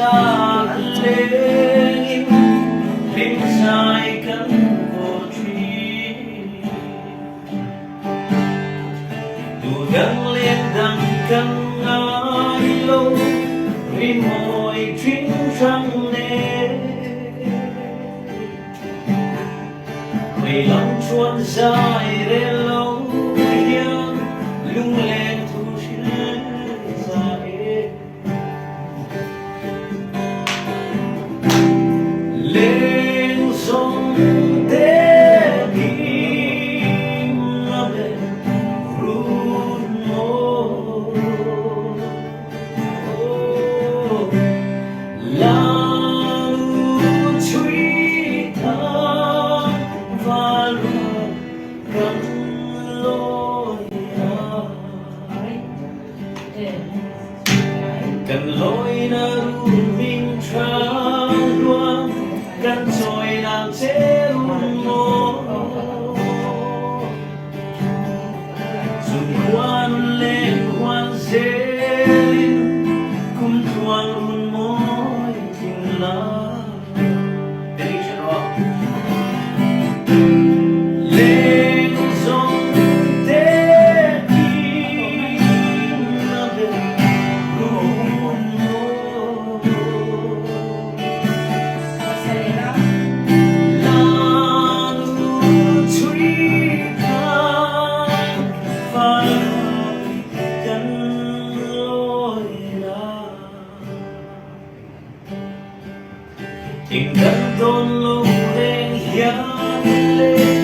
sa lengin hlim zai kan vaw ṭhin. Tu dang leng dang kan ngai lo, rimawi ṭhing hrang nen. Mei lam chuan zai rel lo hian lunglen thu hrilh zai e. Leng zawng te kim a bel run maw. Lam chui than val kan lawi a. Kan lawi na rum thang ruang kan chawi nang che run maw. Zun huan leng huan zelin kum tluang run mawi tling la. Leng zong te kim na bel run mawi. Tình kan tawn lo reng hian le.